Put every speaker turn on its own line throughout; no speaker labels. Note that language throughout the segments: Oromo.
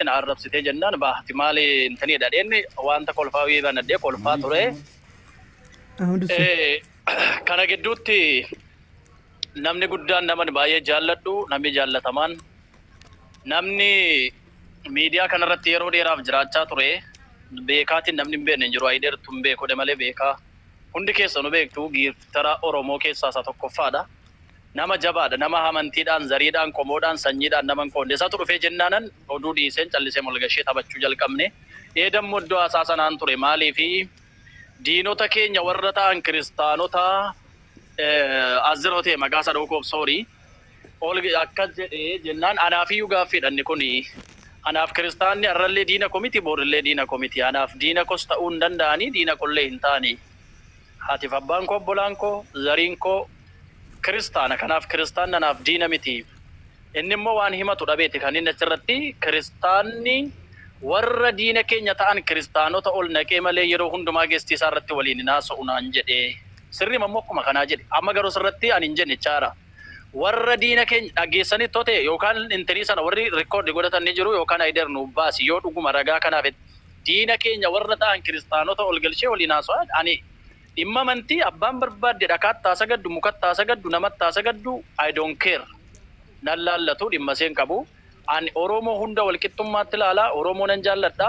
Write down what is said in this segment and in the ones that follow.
Na arrabsitee jennaan baahati maali intanii dhadheenni wanta kolfaa wii banadhee kolfaa ture. Kana gidduutti namni guddaan naman baay'ee jaalladhu, namni jaallatamaan, namni miidiyaa kanarratti yeroo dheeraaf jiraachaa ture, beekaatiin namni hin beekne hin jiru, ayideertu hin beeku malee beekaa hundi keessanuu beektu, giiftara Oromoo keessaa isa tokkoffaadha. Nama jabaadha, nama amantiidhaan, zariidhaan, qomoodhaan, sanyiidhaan nama hin qoodne. Isatu dhufee jennaanan oduu dhiiseen callisee molgashee taphachuu jalqabne. Eedammoo iddoo haasaa sanaan ture maaliifi diinota keenya warra ta'an kiristaanota as jiroo ta'e maqaa isaa dha'uu koof sorry, ol akkas jedhee jennaan anaafiyyuu gaaffiidha inni kuni. Anaaf kiristaanni har'allee diina koo miti, borillee diina koo miti. Anaaf diina kos ta'uu hin danda'anii, diina kollee hin ta'anii. Haatiif abbaan koo, obbolaan koo, zariin koo kiristaana. Kanaaf kiristaanni anaaf diina miti. Inni immoo waan himatu dhabeeti kan inni achirratti kiristaanni warra diina keenya ta'an kiristaanota ol naqee malee yeroo hundumaa geestii isaa irratti waliin hin haasa'u naan jedhee. Sirrii ammoo akkuma kanaa jedhe. Amma garuu sirratti ani hin jenne chaara. Warra diina keenya dhaggeessanii tote yookaan intinii sana warri record godhatan ni jiru yookaan ayider nu baasi yoo dhuguma ragaa kanaaf diina keenya warra ta'an kiristaanota ol galchee waliin haasa'u. Ani dhimma amantii abbaan barbaadde dhakaatti haa sagaddu, mukatti haa sagaddu, namatti haa sagaddu, I don't care. Nan laallatu, dhimma seen qabu. Ani Oromoo hunda walqixxummaatti ilaala. Oromoo nan jaalladha.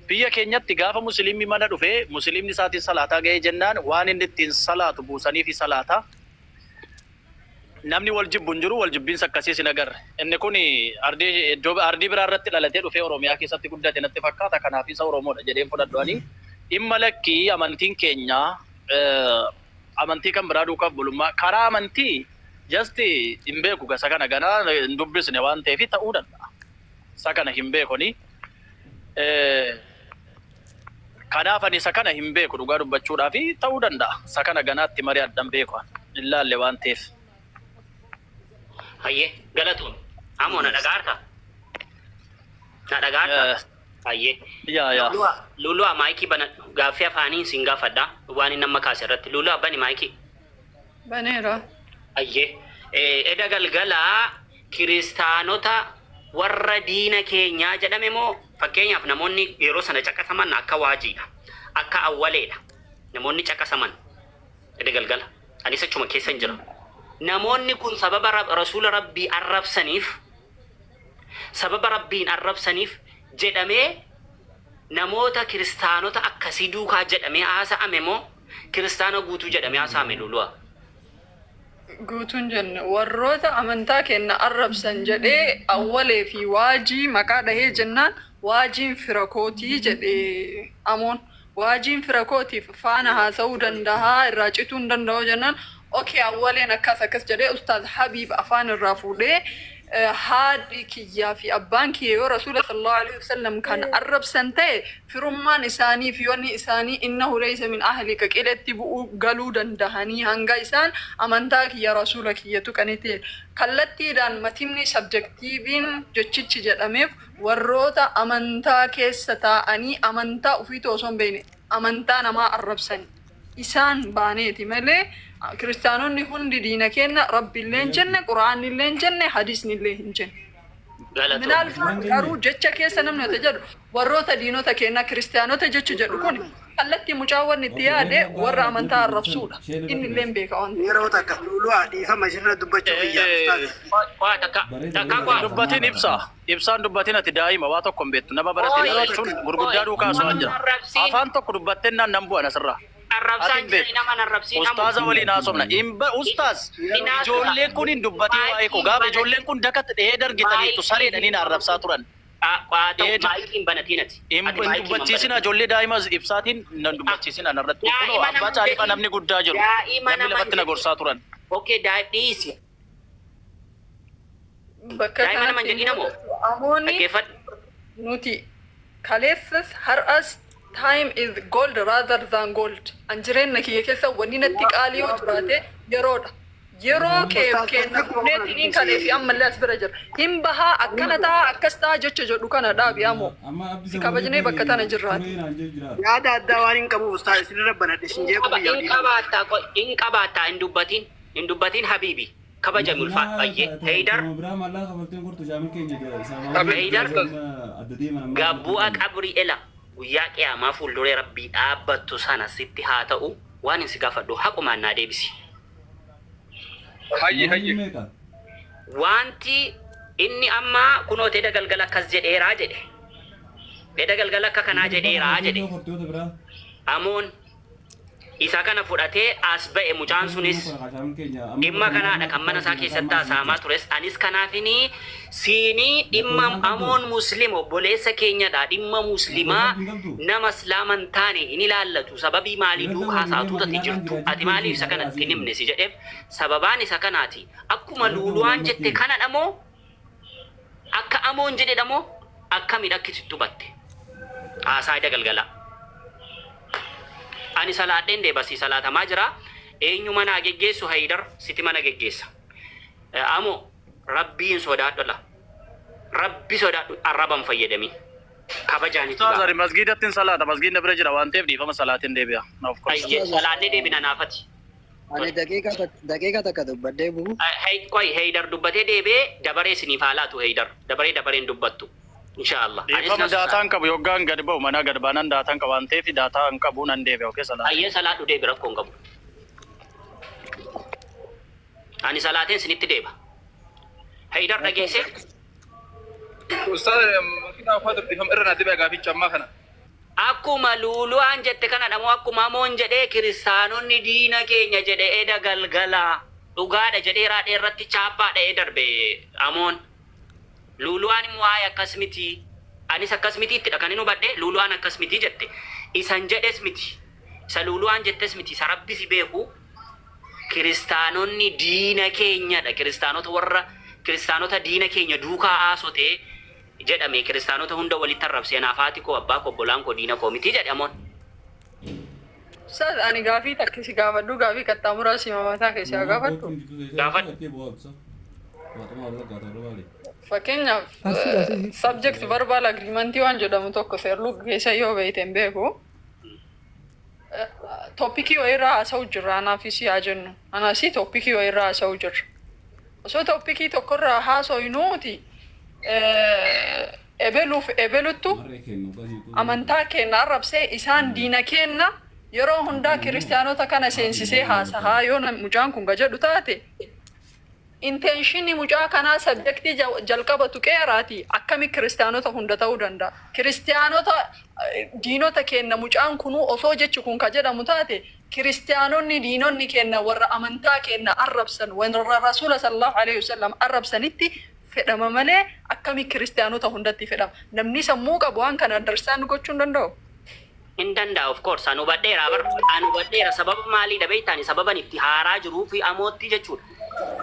Biyya keenyatti gaafa musliimni mana dhufee musliimni isaatiin salaataa ga'ee jennaan waan inni ittiin salaatu buusanii fi salaata. Namni wal jibbu hin jiru, wal jibbiinsa akkasiis hin agarre. Inni kun ardii iddoo ardii biraa irratti dhalatee dhufee Oromiyaa keessatti guddate natti fakkaata. Kanaaf isa Oromoodha jedheen fudhadhu ani. Dhimma lakkii amantiin keenya amantii kan biraa duukaaf bulummaa karaa amantii just hin beeku, gasa kana ganaa hin dubbisne waan ta'eef ta'uu danda'a. Isa kana hin beekoni. Kanaaf ani isa kana hin beeku dhugaa dubbachuudhaaf ta'uu danda'a. Isa kana ganaatti marii addan beeku hin laalle waan ta'eef.
Hayyee, galatoon. Amoo, na dhagaa harka? Na dhagaa harka? Hayyee.
Yaa.
Lulu'aa, maayikii banadhu. Gaaffii afaanii sin gaafadha. Waan inni amma kaase irratti. Lulu'aa, bani maayikii.
Baneera.
Hayyee. Eda galgalaa kiristaanota warra diina keenyaa jedhame moo, fakkeenyaaf namoonni yeroo sana caqasaman akka waajiidha. Akka awwaleedha. Namoonni caqasaman. Eda galgala. Anis achuma keessa hin jira. Namoonni kun sababa rasuula rabbii arrabsaniif, sababa rabbiin arrabsaniif jedhamee namoota kiristaanota akkasii duukaa jedhamee haasa'ame moo kiristaana guutuu jedhamee haasa'ame, Lulu'a?
Guutuun jenne, warroota amantaa keenya arrabsan jedhee awwalee fi waajii maqaa dhahee jennaan waajiin fira kootii jedhee amoon waajiin fira kootiif faana haasa'uu danda'a, irraa cituu hin danda'u jennaan, okay, awwaleen akkas akkas jedhee Ustaaz Habiib afaan irraa fuudhee haadhi kiyyaa fi abbaan kiyya yoo rasuula sallallahu alaihi wasallam kan arrabsan ta'e firummaan isaanii fi wanni isaanii innahu laysa min ahlika qiletti bu'uu galuu dandahanii hanga isaan amantaa kiyya rasuula kiyya tuqanii ta'e. Kallattiidhaan matimni subjectiviin jechichi jedhameef warroota amantaa keessa taa'anii amantaa ofiitu osoo hin beekne amantaa namaa arrabsan isaan baaneeti malee kiristaanonni hundi diina kenna rabbiillee hin jenne, quraanillee hin jenne, hadisnillee hin jenne.
Galatoon.
Minaalfaa garuu jecha keessa namni wata jedhu warroota diinota kennaa kiristaanota jechu jedhu kun kallattii mucaawwan itti yaade warra amantaa arrabsuudha. Inni illee hin beeka waan ta'eef.
Yeroo takka Lulu'aa, dhiifama, isinirra dubbachuu kiyya ustaaz.
Waa takka takka waa.
Dubbatiin ibsa. Ibsaan dubbatiin, ati daa'ima waa tokko hin beektu. Nama barate
Oi,
jechuun gurguddaa duukaa haasa'aa jira.
Arrabsiin.
Afaan tokko dubbattee naan nan bu'an asirraa.
Arrabsaan
Ati hin beektu.
jira, nama arrabsiin.
Ustaaza waliin haasofna. Imba ustaaz, ijoolleen kun hin dubbatiin waa'ee koo. Gaafa ijoolleen kun dakatti dhehee dargitaniitu sareedhanii na arrabsaa turan.
Waa ta'u maayikiin banatiin ati.
Hin dubbachiisin ijoollee daa'ima ibsaatiin nan dubbachiisin anarratti. Kunoo abbaa caalifa namni guddaa jiru.
Daa'ima
Namni
nama
lafatti na gorsaa turan.
Okay, dhiisi.
Bakka
Daa'ima nama hin
kanatti
jedhin amoo.
amoonni
Dhaggeeffadhu.
nuti kaleessas har'as time is gold rather than gold. An jireenya kiyya keessa wanni natti qaalii yoo jiraate yeroodha. Yeroo kee kenna kuneetiniin kalee fi ammallee as bira jira. Hin bahaa, akkana ta'a, akkas ta'a jecha jedhu kana dhaabi amoo. Si kabajnee bakka tana jirraati.
Yaada addaa waan hin qabuuf ustaaz isinirra banadhe isin jeequu biyya.
Hin qabaattaa, hin qabaattaa, hin dubbatin, hin dubbatin habiibi. Kabajami ulfaadhu baay'ee. Heydar Heydar gabbu'a qabrii ela guyyaa qiyaamaa fuulduree rabbii dhaabbattu sana sitti haa ta'u waan hin si gaafadhu haqumaan naa deebisi.
Hayye hayye.
Wanti inni amma kunoo teeda galgala akkas jedheeraa jedhe. Teeda galgala akka kanaa jedheeraa jedhe. Amoon isa kana fudhatee as ba'e mucaan sunis dhimma kanaadha kan mana isaa keessatti haasa'amaa tures. Anis kanaafini siinii dhimma amoon muslim obboleessa keenyadha. Dhimma muslimaa nama islaama hin taane hin ilaallatu. Sababii maalii duukaa haasa'atu tati jirtu? Ati maaliif isa kanatti hin himne si jedheef sababaan isa kanaati. Akkuma luuluwaan jette kanadha moo akka amoon jedhedha moo akkamidha akkasitti hubatte? Haasaa ida galgalaa. Ani salaadheen deebasii salaatamaa jira. Eenyu mana geggeessu Haydar siti mana geggeessa. Amo rabbiin sodaadhu la. Rabbi sodaadhu arraban fayyadamin. Kabajaan itti
Ustaaz
ba'a.
ani masgiidatti hin salaata masgiidni bira jira waan ta'eef dhiifama salaatiin deebi'a. Of course.
Ayyee salaadhee deebina naafati.
Ani daqiiqa takka dubbadhee bu'u.
Qoy Haydar dubbatee deebee dabaree isiniif haa laatu Haydar. Dabaree dabareen dubbattu. Inshaallah. Anis
Dhiifama
nan
daataa
sodaadha.
hin qabu yoggaan gadi ba'u manaa gad baanaan daataa hin qabu waan ta'eef daataa hin qabu nan deebi'a okay salaata.
Ayyee salaadhu deebi rakkoo hin qabu. Ani salaateen isinitti deeba. Haydar dhageessee?
Ustaaz makiinaa uffata dhiifama irra naa deebi'a gaaficha ammaa kana.
Akkuma luulu'aan jette kana dhamoo akkuma amoon jedhee kiristaanonni diina keenya jedhe eda galgalaa dhugaadha jedhee raadhee irratti chaappaa dha'ee darbe amoon. Luulu'aan immoo haaya akkas miti. Anis akkas miti ittidha kan hin hubadhe luulu'aan akkas miti jette. Isan jedhes miti. Isa luulu'aan jettes miti. Isa rabbi si beeku kiristaanonni diina keenyadha. Kiristaanota warra kiristaanota diina keenya duukaa haasotee jedhame kiristaanota hunda walitti arrabsee anaaf haati koo abbaa koo obbolaan koo diina koo miti jedhe amoon.
Ustaaz ani gaafii takka si gaafadhu gaafii qaxxaamuraa si mamataa keessaa gaafadhu.
Gaafadhu.
Fakkeenyaaf subject verbal agreementii waan jedhamu tokko seerluga keessa yoo beekte hin beeku. Topicii wayirraa haasa'u jirra anaafis haa jennu. Anaasi topicii wayirraa haasa'u jirra. Osoo topicii tokkorraa haasofnuuti ebeluuf ebeluttu amantaa keenya arrabsee isaan diina keenya yeroo hundaa kiristaanota kana seensisee haasahaa yoo mucaan kun gajedhu taate intentionii mucaa kanaa subjectii jalqaba tuqeeraati akkami kiristaanota hunda ta'uu danda'a. Kiristaanota diinota keenya mucaan kunuu osoo jechi kun ka jedhamu taate kiristaanonni diinonni keenya warra amantaa keenya arrabsan warra rasuula sallallahu alaihi wasallam arrabsanitti fedhama malee akkami kiristaanota hundatti fedhama. Namni sammuu qabu waan kana understand gochuu hin danda'u.
Hin danda'a of course anu hubadheera bar anu hubadheera sababa maaliidha beektaani sababan itti haaraa jiruu fi amootti jechuudha.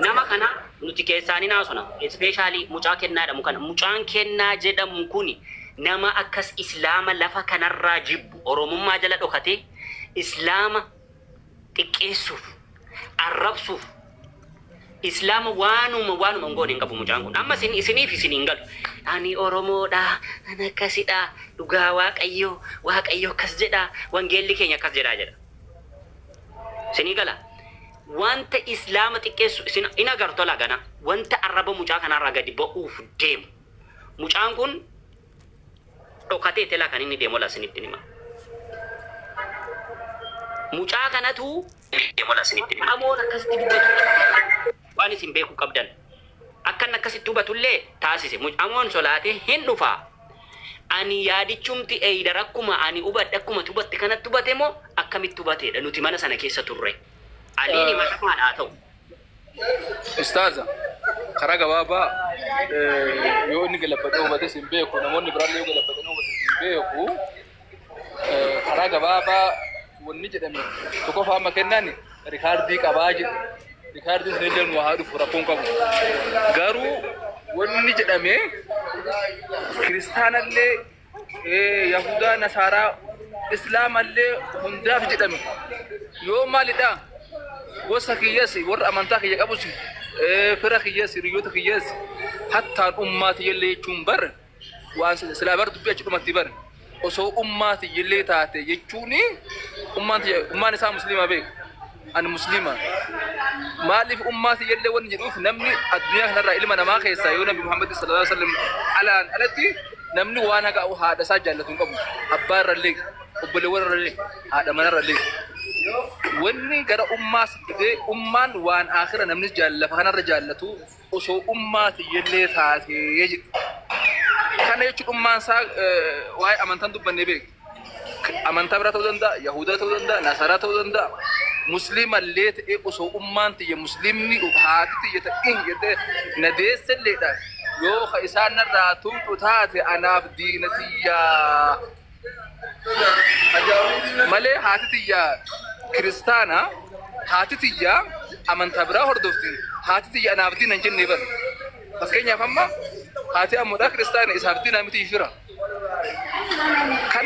Nama kana nuti keessaanii naasona especially mucaa kennaa jedhamu kana mucaan kennaa jedhamu kuni nama akkas islaama lafa kanarraa jibbu oromummaa jala dhokatee islaama xiqqeessuuf arrabsuuf islaama waanuma waanuma hin goone hin qabu mucaan kun amma isin isiniif isin hin galu ani oromoodha ani akkasidha dhugaa waaqayyo waaqayyo akkas jedha wangeelli keenya akkas jedhaa jedha isinii gala wanta islaama xiqqeessu isin in agartu alaa gana wanta arraba mucaa kanarraa gadi ba'uuf deemu mucaan kun dhokatee telaa kan inni deemu laa isinitti hima mucaa kanatu deemu laa isinitti hima amoon akkasitti dubbatu waan isin beekuu qabdan akkan akkasitti hubatullee taasise amoon solaatee hin dhufaa ani yaadichumti eeydar akkuma ani hubadhe akkuma hubatte kanatti hubate moo akkamitti hubateedha nuti mana sana keessa turre aliin himatamaan haa ta'u.
Ustaaza karaa gabaabaa yoo inni galabbatee hubates hin beeku namoonni biraallee yoo galabbatanii hubates hin beeku karaa gabaabaa wanni jedhame tokkoffaa amma kennaan recordii qabaa jedhe recordiin sunillee nu haa dhufu rakkoon qabu garuu wanni jedhame kiristaanallee yahudaa nasaaraa islaamallee hundaaf jedhame yoo maalidha gosa kiyyas warra amantaa kiyya qabus fira kiyyas hiriyoota kiyyas hattaan ummaa tiyyallee jechuun bar waan silaa bar dubbii achi dhumatti bar osoo ummaa tiyyallee taate jechuun ummaan isaa musliima beeku ani musliima Maaliif ummaa tiyyallee wanni jedhuuf, namni addunyaa kanarraa ilma namaa keessaa yoo Nabi Muhammad sallallahu alaihi wasallam alaan alatti namni waan haga haadha isaa jaallatu hin qabu. Abbaa irrallee, obboleewwan irrallee, haadha mana irrallee. Wanni gara ummaa fidee, ummaan waan akhira namni lafa kanarra jaallatu osoo ummaa tiyyallee taatee jedhu. Kana jechuun ummaan isaa waa'ee amantaan dubbannee beeku. Amantaa biraa ta'uu danda'a, Yahudaa ta'uu danda'a, Nasaraa ta'uu danda'a. Musliimallee ta'ee osoo ummaan tiyya musliimni haati tiyya ta'in jettee na deesselleedha. Yoo ka isaan narraa tuuxu taate anaaf diina tiyyaa. Malee haati tiyya kiristaana, haati tiyya amantaa biraa hordofti. Haati tiyya anaaf diina hin jennee bara. Fakkeenyaaf amma haati ammoodhaa kiristaana, isaaf diina miti, fira. Kana